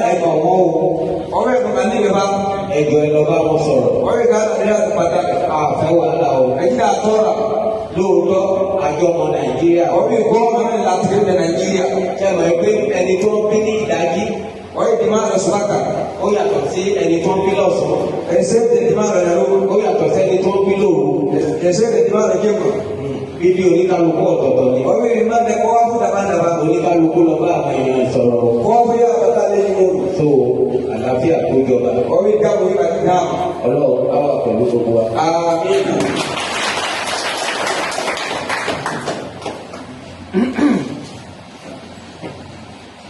Ẹ mọ̀ wọ́n o. Ẹ jọ̀ọ́, ẹ lọ bá wọn sọ̀rọ̀. A ò fẹ́ wàhálà o. Lóòótọ́, àjọ ọmọ Nàìjíríà. Ṣé ẹ mọ̀ pé ẹni tó ń bí ní ìdájí, ó yàtọ̀ sí ẹni tó ń bí lọ́sàn-án, ó yàtọ̀ sí ẹni tó ń bí lóru? Bíbí oníkálukú ọ̀tọ̀ọ̀tọ̀ ni. Oníkálukú lọ bá àwọn èèyàn sọ̀rọ̀. So àlàáfíà tó jọba. Ọlọ́run á wà pẹ̀lú gbogbo wa. Àmín.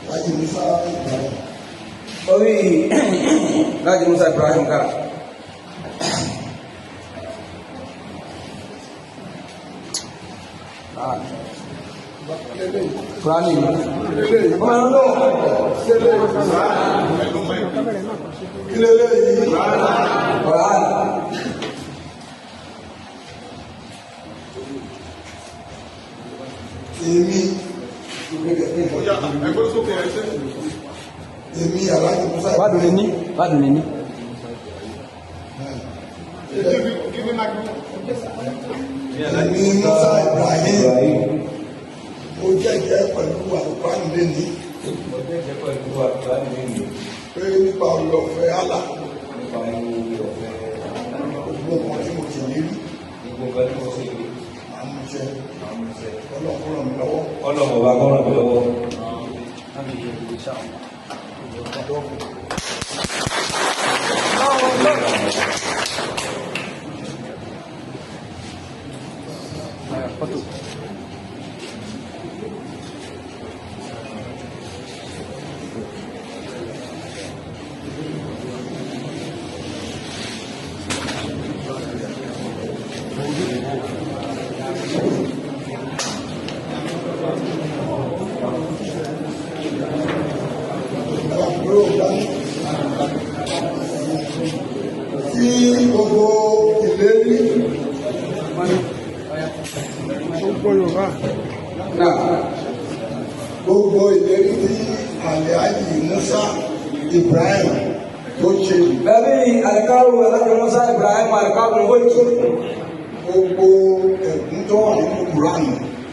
Alhaji Musa Ibrahim. Orí Alhaji Musa Ibrahim ká. Kúránì. Ọmọ ẹ̀rọ lọ. Kí leléyìí? Kúránì. Èmi Alhaji Musa. Wádùn ní ní. Wádùn ní ní. Èmi Musa Ibrahim. Mo jẹ́jẹ́ pẹ̀lú àlùkùránì lẹ́ni Mo jẹ́jẹ́ pẹ̀lú àlùkùránì lẹ́nu pé nípa oore ọ̀fẹ́ Allah, nípa oore ọ̀fẹ́ gbogbo nǹkan tí mo ṣèlérí, gbogbo nǹkan tí mo ṣe lè màá mú ṣẹ. àwọn iṣẹ́. Ọlọ́run kó ràn mí lọ́wọ́. Ọlọ́run ọba kó ràn mí lọ́wọ́. Àbúrò dání. Tí gbogbo ìlérí Náà. gbogbo ìlérí tí Alhaji Musa Ibrahim tó ṣe, Bẹ́ẹ̀ni alikawu Alhaji Musa Ibrahim alikawu ní wọ́ọ̀kì. gbogbo ẹ̀gún tó wà nínú Kùránì,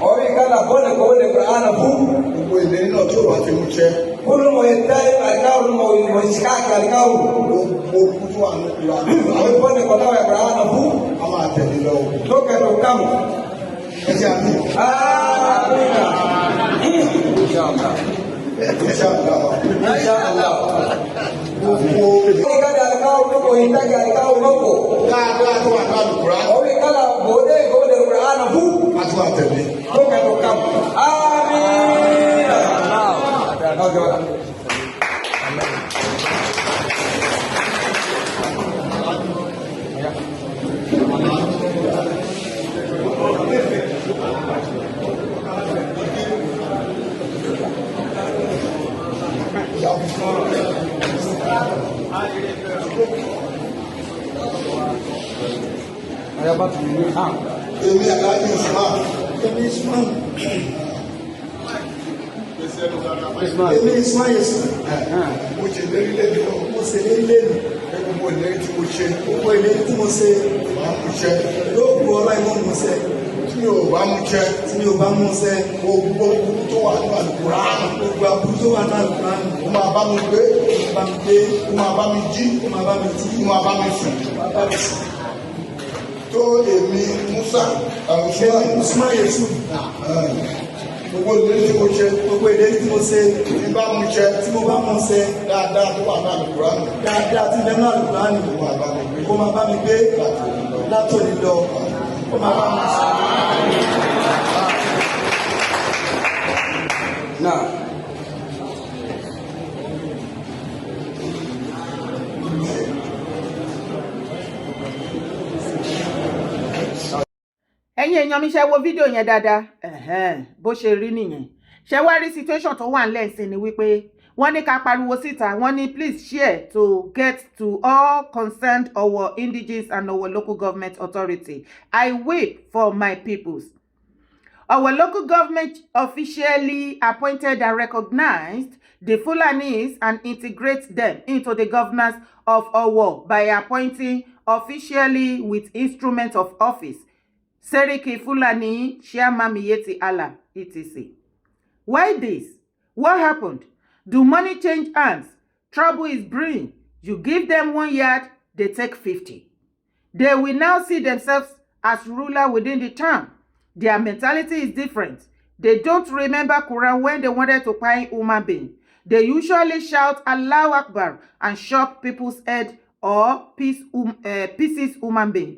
Orí kálá bọ́ọ̀lù kò lè Kúránì fún. gbogbo ìlérí náà tí ò bá ti mú ṣẹ, Kúlù mọ̀ yẹ táyé alikawu mọ̀ mọ̀ sikaki alikawu. gbogbo ogun tó wà nínú Kùránì, Orí bọ́ọ̀lù kò táwọn Kúránì fún. a máa tẹ̀lé lọ. Lókè tó kàmù. Ẹ ṣe àmì. Àmín. Inshallah. Ẹ ṣe àmì. Inshallah. Gbogbo Orí kálá alikawu lóko yìí táyé alikawu lóko. dáadáa tó wà nínú Kùránì, Orí kálá bọ́ọ̀lù kò lè Kúránì fún. a tún máa tẹ̀lé. Lókè tó kàmù. Àmín. Okay. Èmi Alhaji Usman. Èmi Usman. Èmi Usman Yusuf. Mo ṣe ìlérí lẹ́nu náà. Mo ṣèlérí lẹ́nu. Pé gbogbo ìlérí tí mo ṣe, Gbogbo ìlérí tí mo ṣe, màá mú ṣẹ. yóò bu ọlá ìmọ̀ mú ṣẹ. Tí mi ò bá mú ṣẹ, Tí mi ò bá mú ṣẹ, gbogbo ogun tó wà nínú Àlùkùránì, gbogbo aburú tó wà ní Àlùkùránì, ó máa bá mi gbé, ó máa bá mi gbé, ó máa bá mi jí, ó máa bá mi jí, ó máa bá mi sùn. ó máa bá mi sùn. Tó èmi Musa Usman, Èmi Usman Yusuf. Gbogbo ìlérí tí mo ṣe, Gbogbo ìlérí tí mo ṣe, tí bá mú ṣẹ, tí mo bá mú ṣẹ, dáadáa tó wà ní Àlùkùránì, dáadáa tí lẹ́nu Àlùkùránì, ó máa bá mi gbé. ó máa bá mi gbé látòní lọ, ó máa bá mi sùn. Náà. Ẹ̀yin èèyàn mi, ṣe wo fídíò yẹn dáadáa? Ẹ̀hẹ́n, bó ṣe rí nìyẹn. Ṣe wá rí situation tó wà nílẹ̀ sí ni wípé wọ́n ní ká pariwo síta. Wọ́n ní, "Please share to get to all concerned Owo indigenes and Owo Local Government Authority. I weep for my peoples." Our local government officially appointed and recognized the Fulanis and integrate them into the governance of Owo by appointing officially with instrument of office Seriki Fulani, Chairman Miyetti Allah, etc. Why this? What happened? Do money change hands? Trouble is brewing. You give them 1 yard, they take 50. They will now see themselves as ruler within the town. Their mentality is different. They don't remember Quran when they wanted to buy human being. They usually shout Allahu Akbar and chop people's head or pieces human being.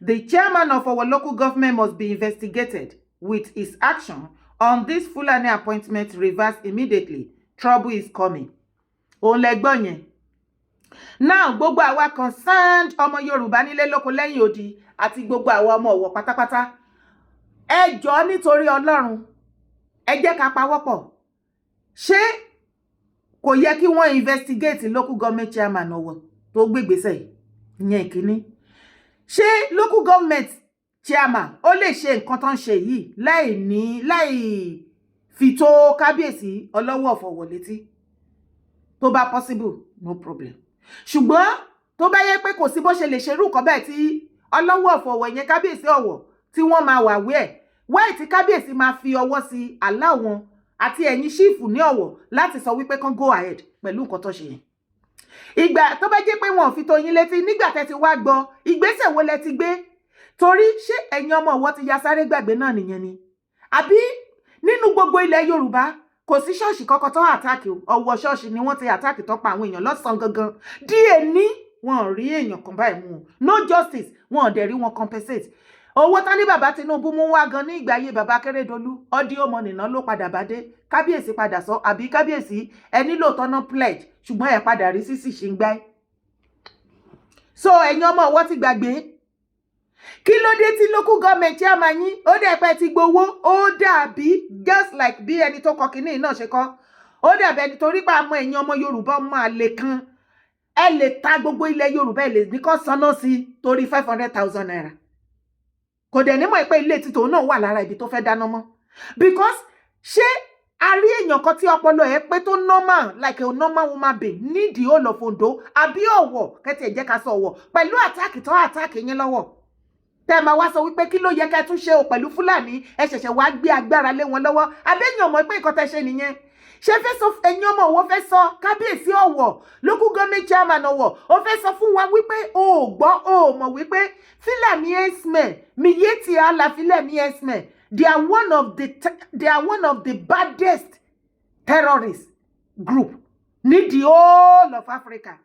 The chairman of our local government must be investigated with his action on this Fulani appointment reversed immediately. Trouble is coming. Òun lẹ gbọ́ yẹn. Now, gbogbo àwa concerned ọmọ Yorùbá nílé lóko lẹ́yìn odi àti gbogbo àwa ọmọ Ọ̀wọ̀ pátápátá, ẹ jọ̀ọ́, nítorí Ọlọ́run, ẹ jẹ́ ká pawọ́pọ̀. Ṣé kò yẹ kí wọ́n investigate local government chairman Ọ̀wọ̀ tó gbégbèsè yìí? Ìyẹn ìkíní. Ṣé local government chairman ó lè ṣe nǹkan tó ń ṣe yìí láì ní láì fi tó kábíyèsí Ọlọ́wọ̀ of Ọ̀wọ̀ létí? Tó bá possible, no problem. Ṣùgbọ́n tó bá yẹ pé kò sí bó ṣe lè ṣerú nǹkan bẹ́ẹ̀ tí Ọlọ́wọ̀ of Ọ̀wọ̀ yẹn, kábíyèsí Ọ̀wọ̀, tí wọ́n máa wà wí ẹ̀ wáì tí kábíyèsí máa fi ọwọ́ sí àlá wọn àti ẹ̀yin chief ní Ọ̀wọ̀ láti sọ wípé kán go ahead pẹ̀lú nǹkan tó ṣe yẹn. Ìgbà tó bá jẹ́ pé wọn ò fi tó yín létí, nígbà tẹ́ ti wá gbọ́, ìgbésẹ̀ wo lẹ ti gbé? Torí ṣé ẹ̀yin ọmọ Ọ̀wọ̀ ti ya sáré gbàgbé náà nìyẹn ni? Àbí nínú gbogbo ilẹ̀ Yorùbá, kò sí ṣọ́ọ̀ṣì kọ́kọ́ tó attack o? Ọ̀wọ̀ ṣọ́ọ̀ṣì ni wọ́n ti attack tó pa àwọn èèyàn lọ́sàn-án gangan. Díẹ̀ ní wọn ò rí èèyàn kan báyìí mú o. No justice, wọn ò dẹ̀ rí wọn compensate. Owó tán ní bàbá Tinubu mú wá gan ní ìgbà ayé bàbá Akérèdọ́lù, audio money náà ló padà bá dé. Kábíyèsí padà sọ, àbí kábíyèsí ẹni lóòótọ́ náà pledge, ṣùgbọ́n ẹ̀ padà rí sísì ṣe ń gbá. So ẹ̀yin ọmọ Ọ̀wọ̀ ti gbàgbé? Kí ló dé tí local government chairman yín ó dẹ̀ pẹ́ ti gbowó? Ó dàbí just like bí ẹni tó kọ kínní náà ṣe kọ́, ó dàbí ẹni torí pé àmọ́ ẹ̀yin ọmọ Yorùbá, ọmọ àlè kan, ẹ lè ta gbogbo ilẹ̀ Yorùbá, ẹ lè ní kó sanná sí torí ₦500,000. Kò dẹ̀ nímọ̀ pé ilé títò náà wà lára ibi tó fẹ́ dáná mọ́, because ṣé a rí èèyàn kan tí ọpọlọ ẹ pé tó normal like a normal woman being nídìí ó lọ fòǹdó àbí Ọ̀wọ̀ kẹtì ẹ jẹ́ ká sọ Ọ̀wọ̀ pẹ̀lú attack tó attack yín lọ́wọ́, tẹ́ ẹ máa wá sọ wípé kí ló yẹ kẹ́ tún ṣe o pẹ̀lú Fúlàní? Ẹ ṣẹ̀ṣẹ̀ wá gbé agbára lé wọn lọ́wọ́. Abẹ́yìn ọmọ pé nǹkan tẹ́ ṣe nìyẹn. Ṣé fẹ́ sọ, ẹ̀yin ọmọ Ọ̀wọ̀ fẹ́ sọ kábíyèsí Ọ̀wọ̀, local government chairman Ọ̀wọ̀, ó fẹ́ sọ fún wa wípé o ò gbọ́, o ò mọ̀ wípé Fúlàní herdsmen, Miyetti Allah Fúlàní herdsmen, they are one of the baddest terrorist group ní the whole of Africa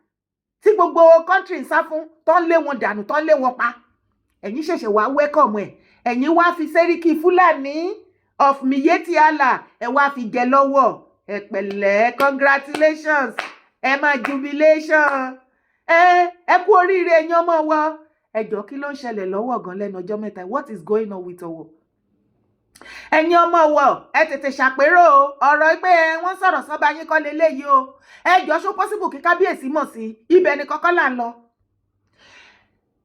tí gbogbo country ń sá fún, tó ń lé wọn dànù, tó ń lé wọn pa? Ẹ̀yin ṣẹ̀ṣẹ̀ wá welcome ẹ̀, ẹ̀yin wá fi Sẹ́ríkì Fúlàní of Miyetti Allah, ẹ wá fi jẹ lọ́wọ́. Ẹ pẹ̀lẹ́, congratulations, ẹ máa jubilation, ẹ kú oríire. Ẹ̀yin ọmọ wa, ẹ jọ̀ọ́, kí ló ń ṣẹlẹ̀ lọ́wọ́ gan lẹ́nu ọjọ́ mẹ́ta? What is going on with Ọ̀wọ̀? Ẹ̀yin ọmọ Ọ̀wọ̀, ẹ tètè ṣàpérò o. Ọ̀rọ̀ pé wọ́n sọ̀rọ̀ sọ́ba yín kọ́ leléyìí o. Ẹ jọ̀ọ́, ṣó possible kí kábíyèsí mọ̀ sí ibẹ̀ ni kọ́kọ́ là ń lọ?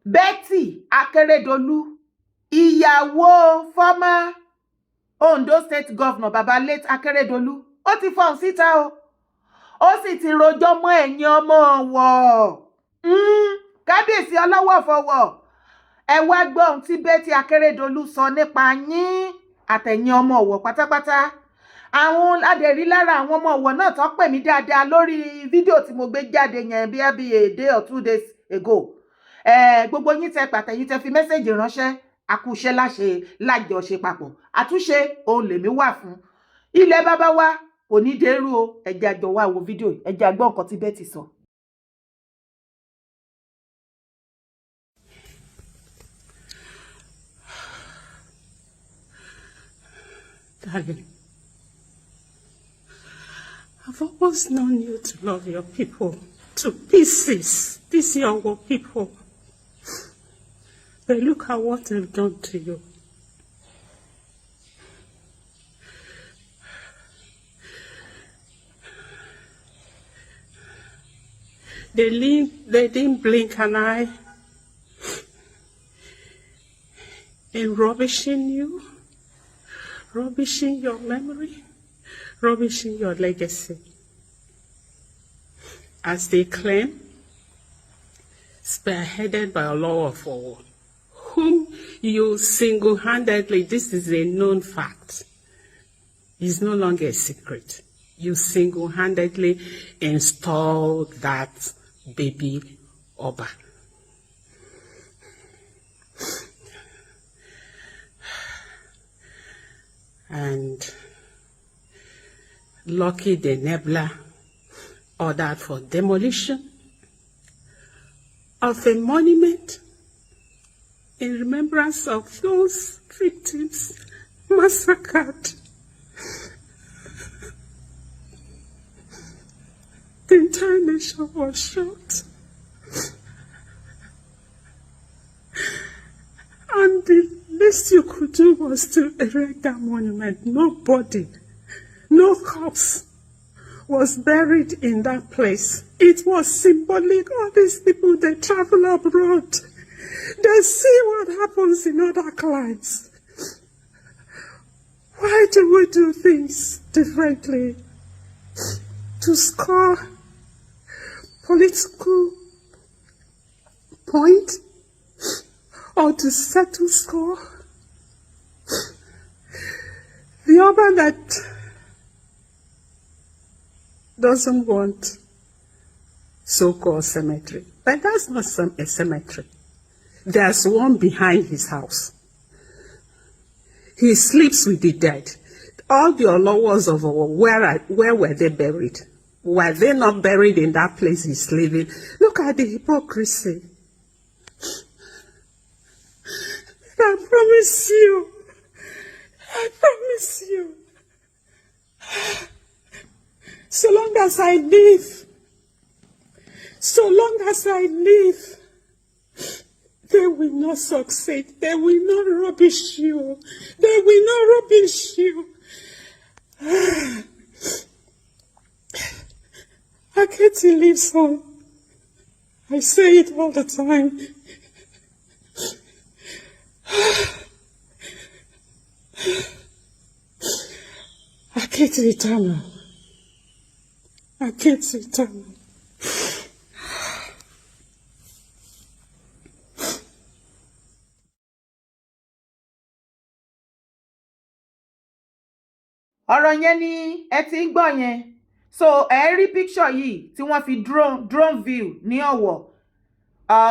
Betty Akeredolu, ìyàwó former Ondo State Governor, baba late Akeredolu, ó ti fọhùn síta o, ó sì ti rojọ́ mọ́ ẹ̀yin ọmọ Ọ̀wọ̀, kábíyèsí Ọlọ́wọ̀ fọwọ́. Ẹ wá gbọ́ ohun tí Betty Akeredolu sọ nípa yín àtẹ̀yin ọmọ Ọ̀wọ̀ pátápátá. Àwọn adẹ̀rí lára àwọn ọmọ Ọ̀wọ̀ náà tó pè mí dáadáa lórí fídíò tí mo gbé jáde yẹn bí a day or 2 days ago. Gbogbo yín tẹ pàtẹ́yìn tẹ fi message ránṣẹ́, àkúṣe láṣẹ lájọṣe papọ̀, àtúnṣe òun lèmi wà fún. Ilẹ̀ bàbá wa kò ní dèrú o. Ẹ jẹ́ àjọ wá wo fídíò, ẹ jẹ́ àgbọ́ nǹkan tí Betty sọ. Darling, I've always known you to love your people to pieces, these young people. But look at what they've done to you. They didn't blink an eye in rubbishing you, Rubbishing your memory, rubbishing your legacy. As they claim, spearheaded by Olowo of Owo, whom you single-handedly, this is a known fact, is no longer a secret. You single-handedly installed that baby Oba. And Lucky the Nebla ordered for demolition of a monument in remembrance of those victims massacred. The entire nation was shocked. And the least you could do was to erect that monument. Nobody, no corpse was buried in that place. It was symbolic. All these people, they travel abroad. They see what happens in other climes. Why do we do things differently? To score political point or to settle score? The Oba that doesn't want so-called cemetery, but that's not a cemetery. There's one behind his house. He sleeps with the dead. All the Olowos of Owo, where were they buried? Were they not buried in that place he's living? Look at the hypocrisy. I promise you, I promise you, so long as I live, so long as I live, they will not succeed. They will not rubbish you. They will not rubbish you. Aketi lives on. I say it all the time. Aketi eternal. Aketi eternal. Ọ̀rọ̀ yẹn ni ẹ ti ń gbọ́ yẹn. So ẹ rí picture yìí tí wọ́n fi drone view ní Ọ̀wọ̀.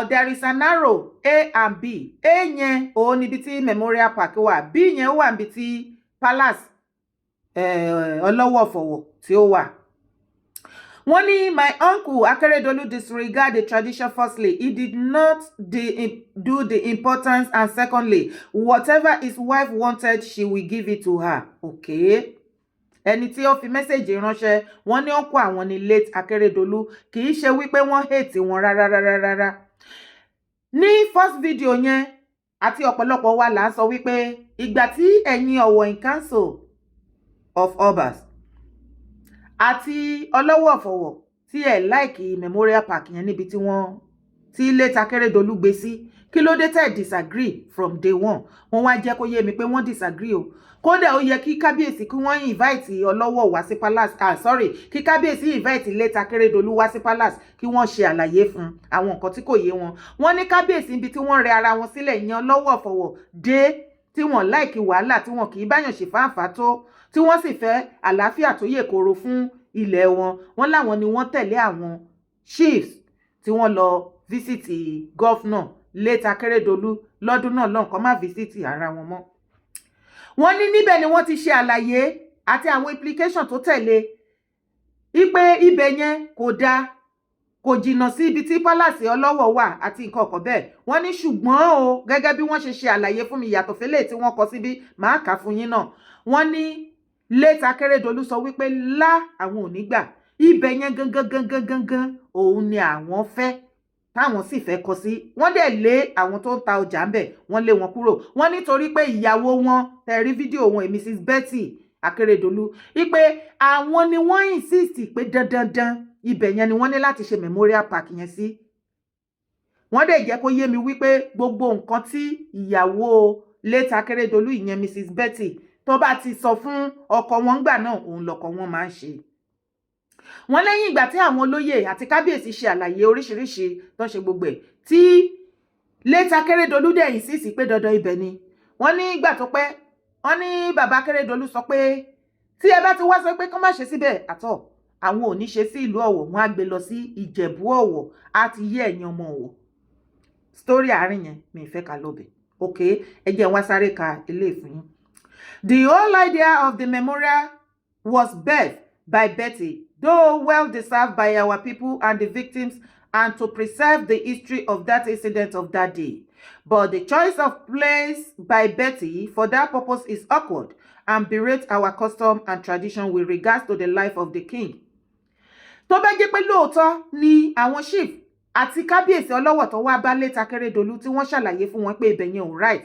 There is an arrow A and B. A yẹn òun níbi tí Memorial Park wà, B yẹn ó wà níbi tí palace Ọlọ́wọ̀ of Ọ̀wọ̀ tí ó wà. Wọ́n ní my uncle Akeredolu disregard the tradition. Firstly, he did not do the importance, and secondly, whatever his wife wanted, she will give it to her. Okay, ẹni tí ó fi message ránṣẹ́, wọ́n ní uncle àwọn ní late Akeredolu. Kì í ṣe wípé wọ́n hate wọn rárá rárá rárá. Ní first video yẹn àti ọ̀pọ̀lọpọ̀ wa là ń sọ wípé ìgbà tí ẹ̀yin Ọ̀wọ̀ in Council of Obas àti Ọlọ́wọ̀ of Ọ̀wọ̀ tí ẹ̀ like Memorial Park yẹn níbi tí wọ́n tí late Akérédolú gbé sí, kí ló dé tẹ̀ disagree from day one? Wọ́n wá jẹ́ kó yé mi pé wọ́n disagree o. Kódà ó yẹ kí kábíyèsí kí wọ́n invite Ọlọ́wọ̀ wá sí palace, ah sorry, kí kábíyèsí invite late Akérédolú wá sí palace kí wọ́n ṣe àlàyé fún àwọn nǹkan tí kò yé wọn. Wọ́n ní kábíyèsí ibi tí wọ́n rẹ ara wọn sílẹ̀ ìyẹn Ọlọ́wọ̀ of Ọ̀wọ̀ dé, tí wọ́n like wàhálà, tí wọ́n kì í báyàn ṣe fáǹfà tó, tí wọ́n sì fẹ́ àlàáfíà tó yè koro fún ilẹ̀ wọn. Wọ́n láwọn ni wọ́n tẹ̀lé àwọn chiefs tí wọ́n lọ visit governor late Akérédolú lọ́dún náà lọ́nkàn má visit ara wọn mọ́. Wọ́n ní níbẹ̀ ni wọ́n ti ṣe àlàyé àti àwọn implication tó tẹ̀lé ipe ibẹ̀ yẹn kò dáa, kò jìnnà sí ibi tí palace Ọlọ́wọ̀ wà àti nǹkan ọ̀kan bẹ́ẹ̀. Wọ́n ní ṣùgbọ́n o, gẹ́gẹ́ bí wọ́n ṣe ṣe àlàyé fún mi, ìyàtọ̀ fẹ́lẹ̀ tí wọ́n kọ síbí, màá kà fún yín náà. Wọ́n ní late Akérédolú sọ wípé lá àwọn ò ní gbà, ibẹ̀ yẹn gangan gangan gangan òun ni àwọn fẹ́, táwọn sì fẹ́ kọ sí. Wọ́n dẹ̀ lé àwọn tó ń ta ọjà ń bẹ̀, wọ́n lé wọn kúrò. Wọ́n nítorí pé ìyàwó wọn, tẹ̀ rí fídíò wọn, Mrs Betty Akérédolú, wípé àwọn ni wọ́n insist pé dandandan ibẹ̀ yẹn ni wọ́n ní láti ṣe Memorial Park yẹn sí. Wọ́n dẹ̀ jẹ́ kó yé mi wípé gbogbo nǹkan tí ìyàwó late Akérédolú, ìyẹn Mrs Betty, Tó bá ti sọ fún ọkọ wọn gbà náà, òun lọkọ wọn máa ń ṣe. Wọ́n lẹ́yìn ìgbà tí àwọn olóyè àti kábíyèsí ṣe àlàyé oríṣiríṣi tó ń ṣe gbogbo ẹ̀, tí late Akérédolú dẹ̀ insist pé dandan ibẹ̀ ni, wọ́n ní ìgbà tó pẹ́, wọ́n ní bàbá Akérédolú sọ pé tí ẹ bá ti wá sọ pé kán má ṣe síbẹ̀ àtọ̀, àwọn ò ní ṣe sí ìlú Ọ̀wọ̀, wọ́n á gbé lọ sí Ìjẹ̀bú Ọ̀wọ̀. Á ti yé ẹ̀yin ọmọ Ọ̀wọ̀ story àárín yẹn, mi ì fẹ́ ká lọ bẹ̀. Ok, ẹ jẹ́ n wá sáré ka ilé ìfún yín. The whole idea of the memorial was birthed by Betty, though well deserved by our people and the victims, and to preserve the history of that incident of that day. But the choice of place by Betty for that purpose is awkward and berates our custom and tradition with regards to the life of the king. Tó bá jẹ́ pé lóòótọ́ ni àwọn chief àti kábíyèsí ọlọ́wọ̀ tó wá bá late Akérédolú, tí wọ́n ṣàlàyé fún wọn pé ibẹ̀ yẹn ò right,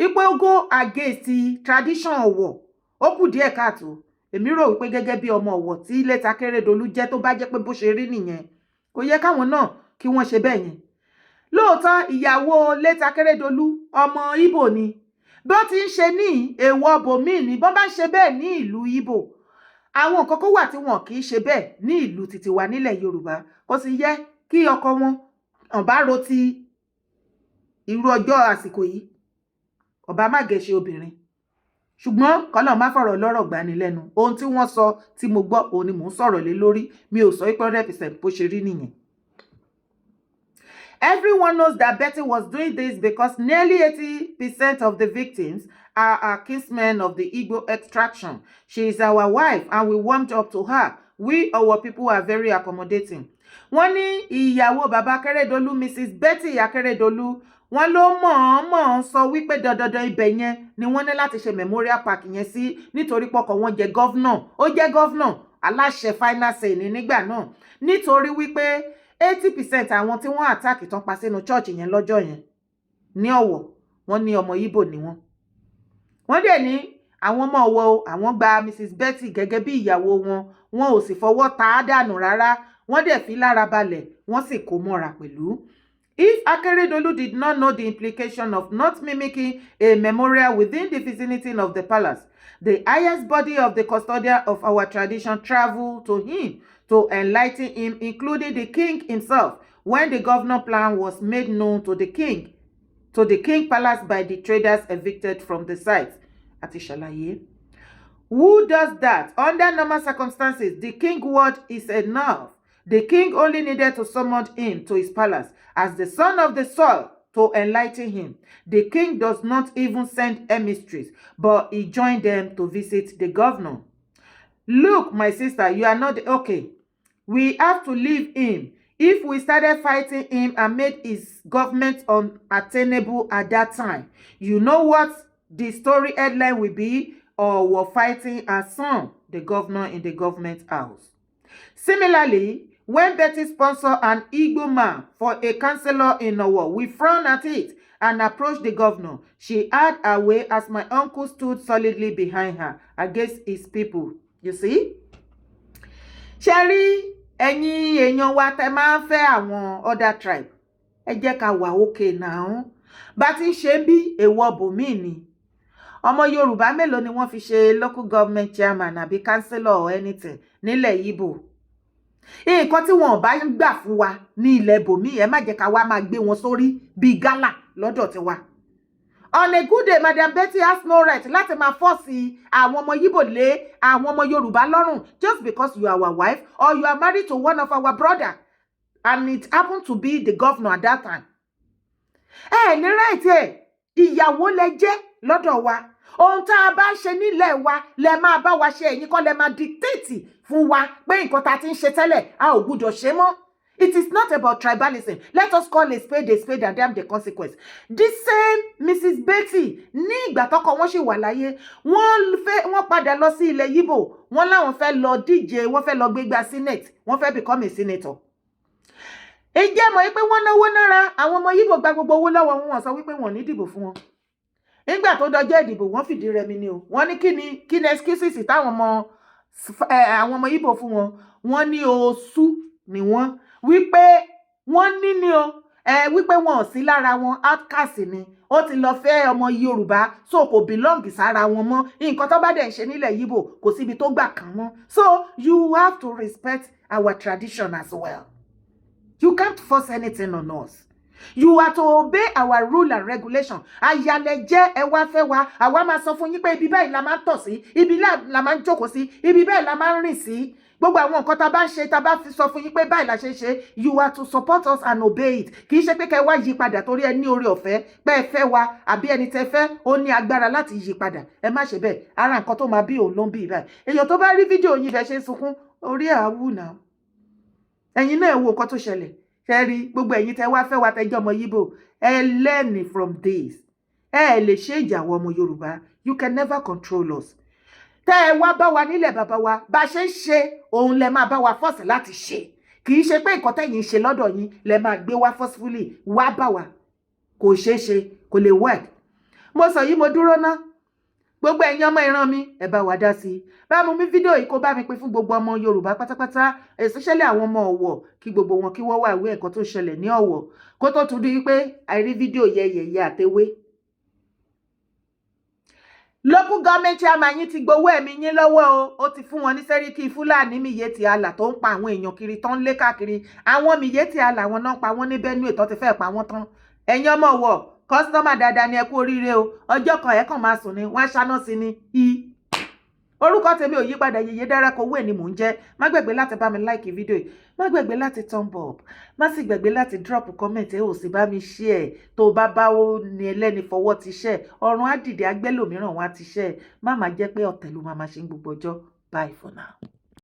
ipò go against tradition Ọ̀wọ̀, ó kù díẹ̀ káàtó. Èmi rò wípé gẹ́gẹ́ bí ọmọ Ọ̀wọ̀ tí late Akérédolú jẹ́, tó bá jẹ́ pé bó ṣe rí nìyẹn, kò yẹ káwọn náà kí wọ́n ṣe bẹ́ẹ̀ yẹn. Lóòótọ́, ìyàwó late Akérédolú ọmọ Ìbò ni. Bí ó ti ń ṣe ní èèwọ̀ bòmíì ní bọ́n bá ń ṣe bẹ́ẹ̀ ní ìlú Ìbò, àwọn nǹkan kó wà tí wọn kì í ṣe bẹ́ẹ̀ ní ìlú títí wa nílẹ̀ Yorùbá. Kò sì yẹ kí ọkọ wọn ọba ro ti irú ọjọ́ àsìkò yìí, ọba má gẹ̀ṣe obìnrin. Ṣùgbọ́n kọ́nà má fọ̀rọ̀ lọ́rọ̀ gbani lẹ́nu. Ohun tí wọ́n sọ tí mo gbọ́, òun ni mò ń sọ̀rọ̀ lé lórí. Mi ò sọ pé 100% bó ṣe rí nìyẹn. Everyone knows that Betty was doing this because nearly 80% of the victims are our kinsmen of the Igbo extraction. She is our wife and we warmed up to her. We, our people, are very accommodating. Wọ́n ní ìyàwó bàbá Akérédolú, Mrs. Betty Akérédolú, wọ́n ló mọ̀ọ́mọ̀ sọ wípé dandandan ibẹ̀ yẹn ni wọ́n ní láti ṣe memorial park yẹn sí, nítorí pọkọ wọn jẹ́ governor, ó jẹ́ governor aláṣẹ final say ní nígbà náà, nítorí wípé 80% àwọn tí wọ́n attack tán pa sínú church yẹn lọ́jọ́ yẹn ní Ọ̀wọ̀, wọ́n ní ọmọ Ìgbò ni wọ́n. Wọ́n dẹ̀ ní àwọn ọmọ Ọ̀wọ̀, àwọn gba Mrs. Betty gẹ́gẹ́ bí ìyàwó wọn, wọn ò sì fọwọ́ ta á dànù rárá. Wọ́n dẹ̀ fi lára balẹ̀, wọ́n sì kó mọ́ra pẹ̀lú. If Akeredolu did not know the implication of not mimicking a memorial within the vicinity of the palace, the highest body of the custodian of our tradition traveled to him to enlighten him, including the king himself, when the governor plan was made known to the king palace by the traders evicted from the site. Àti ṣàlàyé. Who does that? Under normal circumstances, the king word is enough. The king only needed to summon him to his palace as the son of the soil to enlighten him. The king does not even send emissaries, but he joined them to visit the governor. Look, my sister, you are not okay. We have to leave him. If we started fighting him and made his government unattainable at that time, you know what the story headline will be? Or we're fighting our son, the governor in the government house. Similarly, when Betty sponsored an Igbo man for a councillor in Owo, we frowned at it and approached the governor. She had her way as my uncle stood solidly behind her against his people. You see? Ṣe rí ẹ̀yin èèyàn wa tẹ́ máa ń fẹ́ àwọn other tribe, ẹ jẹ́ ká wà okay náà. Bá ti ń ṣe bí èèwọ̀ bòmíì ni. Ọmọ Yorùbá mélòó ni wọ́n fi ṣe local government chairman àbí councillor or anything nílẹ̀ Ìgbò? Nǹkan tí wọn ò bá gbà fún wa ní ilẹ̀ bòmíì, ẹ má jẹ́ ká wá máa gbé wọn sórí bíi gálà lọ́dọ̀ tiwa. On a good day, Madam Betty has no right láti máa force àwọn ọmọ Yíbò lé àwọn ọmọ Yorùbá lọ́rùn just because you are our wife or you are married to one of our brother and it happened to be the governor at that time. Ẹ ní right ẹ. Ìyàwó lẹ jẹ́ lọ́dọ̀ wa. Ohun tá a bá ń ṣe nílẹ̀ wa lẹ máa bá wa ṣe. Ẹ̀yin kọ́ lẹ máa dictate fún wa pé nǹkan tá a ti ń ṣe tẹ́lẹ̀, a ò gbúdọ̀ ṣe mọ́. It is not about tribalism. Let us call a spade and damn the consequence. This same Mrs. Betty, ní ìgbà tọ́kọ wọn ṣì wà láyé, wọ́n fẹ́ wọ́n padà lọ sí ilẹ̀ Yíbò, wọ́n láwọn fẹ́ lọ díje, wọ́n fẹ́ lọ gbégbá senate, wọ́n fẹ́ become a senator. Ǹjẹ́ mọ̀ pé wọ́n náwó nára, àwọn ọmọ Yíbò gba gbogbo owó lọ́wọ́ wọn, wọ́n sọ wípé wọ́n ní dìbò fún wọn. Nígbà tó dọjọ́ ìdìbò, wọ́n fìdí rẹmi ni o. Wọ́n ní kí ni excuses táwọn ọmọ àwọn ọmọ Yíbò fún wọn? Wọ́n ní oṣù ni wọ́n wípé wọ́n ní ni o. Ẹ wípé wọn ò sí lára wọn, outcast ni. Ó ti lọ fẹ́ ọmọ Yorùbá, so kò belong sára wọn mọ́. Nǹkan tó bá dẹ̀ ń ṣe nílẹ̀ Yíbò, kò síbi tó gbà kàn mọ́. So you have to respect our tradition as well. You can't force anything on us. You are to obey our rule and regulation. Àyàlẹ̀ jẹ́ ẹ wá fẹ́ wa, àwa máa sọ fún yín pé ibi báyìí la máa ń tọ̀ sí, ibi la máa ń jókòó sí, ibi báyìí la máa ń rìn sí. Gbogbo àwọn nǹkan tá a bá ń ṣe, tá a bá fi sọ fún yín pé báyìí la ṣe ń ṣe, you are to support us and obey it. Kì í ṣe pé kẹ́ wá yí padà torí ẹ ní oore ọ̀fẹ́ pé ẹ fẹ́ wa, àbí ẹni tẹ́ fẹ́ ó ní agbára láti yí padà. Ẹ má ṣe bẹ́ẹ̀. Ara nǹkan tó máa bí òun ló ń bí báyìí. Èèyàn tó bá rí fídíò yín bẹ́ẹ̀ ṣe ń sunkún, orí ẹ̀ á wù náà. Ẹ̀yin náà wo nǹkan tó ṣẹlẹ̀. Ṣe rí gbogbo ẹ̀yin tẹ́ wá fẹ́ wa, tẹ́jọ́ ọmọ Yíbò, ẹ learn from this. Ẹ lè ṣe ìjà àwọn ọmọ Yorùbá. You can never control us. Tẹ́ ẹ wá bá wa nílẹ̀ bàbá wa, bá ṣe ń ṣe òun lẹ máa bá wa force láti ṣe. Kì í ṣe pé nǹkan tẹ́yìn ń ṣe lọ́dọ̀ yín lẹ máa gbé wá forcefully wá bá wa. Kò ṣeé ṣe, kò lè work. Mo sọ yìí, mo dúró ná. Gbogbo ẹ̀yin ọmọ ìran mi, ẹ bá wa dá sí i. Bá mo mi fídíò yìí, kó bá mi pín fún gbogbo ọmọ Yorùbá pátápátá, especially àwọn ọmọ Ọ̀wọ̀, kí gbogbo wọn kí wọ́n wà ìwé ẹ̀kọ́ tó ṣẹlẹ̀ ní Ọ̀wọ̀, kó tó tún di wípé àìrí fídíò yẹyẹyẹ àtẹwé. Local government chairman yín ti gbowó ẹ̀mí yín lọ́wọ́ o. Ó ti fún wọn ní sẹ́ríkì Fúlàní Miyetti Allah tó ń pa àwọn èèyàn kiri, tó ń lé káàkiri. Àwọn Miyetti Allah wọn náà pa wọ́n ní Benue tó ti fẹ́ pa wọ́n tán. Ẹ̀yin ọmọ Ọ̀wọ̀, customer dáadáa ni, ẹ kú oríire o. Ọjọ́ kan ẹ̀ kàn máa sùn ni wọ́n á ṣáná sí ni i. Orúkọ tèmi ò yípadà, Yèyé Dára kò wé ni mò ń jẹ́. Má gbàgbé láti bá mi like fídíò yìí, má gbàgbé láti thumb up, má sì gbàgbé láti drop comment. Ẹ ò sì bá mi share. Tó o bá bá ó ní ẹlẹ́ni fọwọ́ ti share, ọ̀run á dìde, agbẹ́lòmíràn wọn á ti share. Má má jẹ́ pé ọ̀tẹ̀ ló máa ma ṣe ń gbogbo ọjọ́. Bye for now.